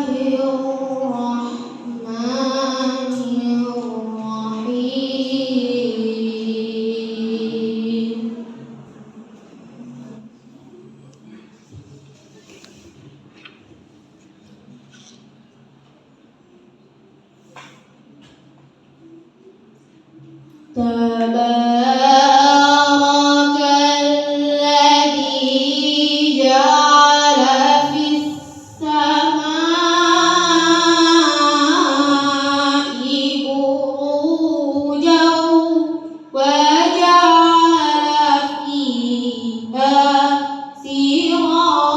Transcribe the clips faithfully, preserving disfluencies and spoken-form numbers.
الله الرحمن الرحيم. تبارك الذي جعل في السماء بروجا وجعل فيها سراجا.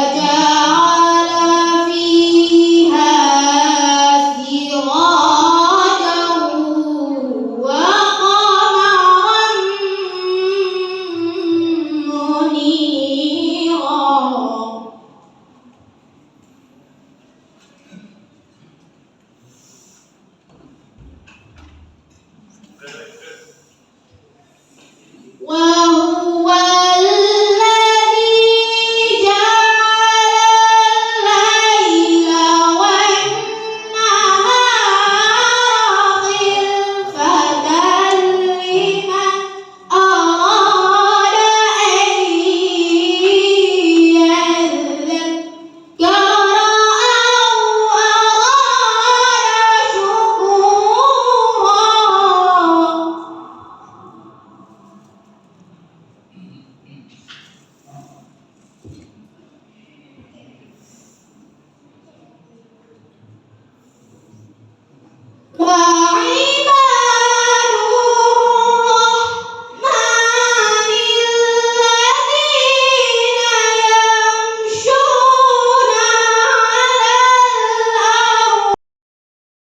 وجعل فيها سراجا وقمرا منيرا. وهو الذي جعل الليل والنهار خلفة لمن أراد أن يذكر أو أراد شكورا.